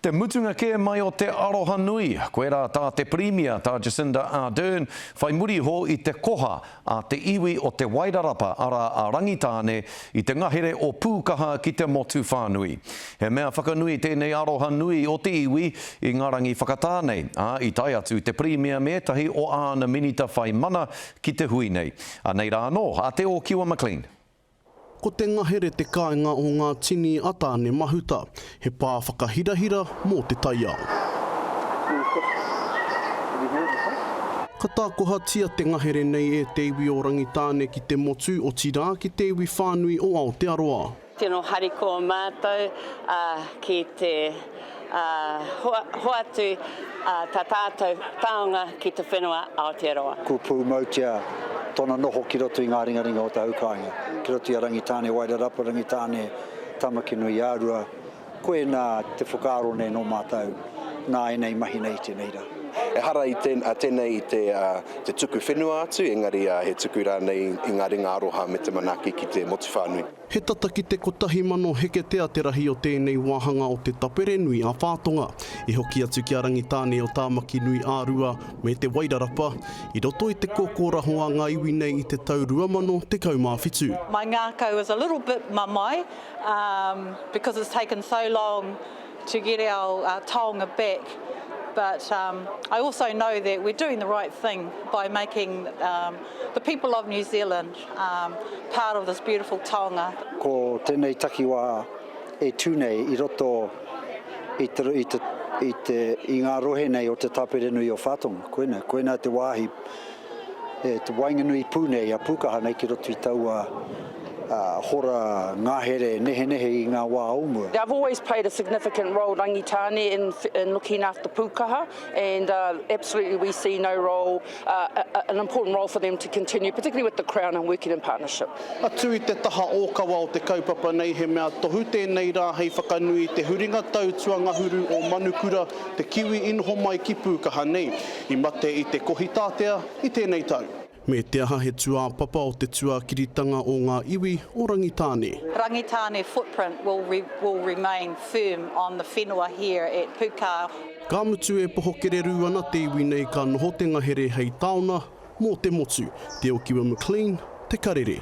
Te mutunga kē mai o te aroha nui, koirā tā te Pirimia, tā Jacinda Ardern, whai muri iho i te koha a te iwi o Te Wairarapa, arā a Rangitāne, i te ngahere o Pūkaha ki te motu whānui. He mea whakanui tēnei aroha nui o te iwi i ngā rangi whakatā nei, ā, i tae atu te Pirimia me ētahi o āna minita whai mana ki te hui nei. Anei rā anō a Te Ōkiwa McLean. Ko te ngahere te kāinga o ngā tini a Tāne Mahuta, he pā whakahirahira mō te taiao. Ka tākohatia te ngahere nei e te iwi o Rangitāne ki te motu, otirā ki te iwi whānui o Aotearoa. Tino harikoa mātou ki te hoatu tā tātou taonga ki te whenua Aotearoa. Kua pūmautia tōna noho ki roto i ngā ringaringa o te hau kāinga, ki roto i a Rangitāne Wairarapa, Rangitāne Tamaki-nui-ā-Rua. Koinā te whakaaro nei nō mātou nā ēnei mahi nei i tēnei rā. Ehara i tēnei i te tuku whenua atu, engari he tuku rānei i ngā ringa aroha me te manaaki ki te motu whānui. He tata ki te 1,000 heketea te rahi o tēnei wāhanga o te tapere nui a Whātonga. I hoki atu ki a Rangitāne o Tāmaki nui ā-Rua me Te Wairarapa, i roto i te kōkōraho a ngā iwi nei i te tau 2017. My ngākau is a little bit mamae because it's taken so long to get our taonga back but I also know that we're doing the right thing by making the people of New Zealand part of this beautiful taonga. Ko tēnei takiwā e tū nei i roto i te, i te, i te, i ngā rohe nei o Te Tāperenui o Whātonga. Koina, koina te wāhi e te waenganui pū nei a Pūkaha nei ki roto i taua hora ngahere nehenehe i ngā wā o mua. They've always played a significant role, Rangitāne, in, in looking after Pūkaha and absolutely we see no role, an important role for them to continue, particularly with the Crown and working in partnership. Atu i te taha ōkawa o te kaupapa nei he mea tohu tēnei rā hei whakanui i te huringa tau tuangahuru o Manukura, te kiwi i noho mai ki Pūkaha nei. I mate i te Kohitātea i tēnei tau. Me te aha he tūāpapa o te tuakiritanga o ngā iwi o Rangitāne. Rangitāne footprint will will remain firm on the whenua here at Pūkaha. Ka mutu e poho kererū ana te iwi nei ka noho te ngahere hei taona mō te motu. Te Okiwa McLean, Te Karere.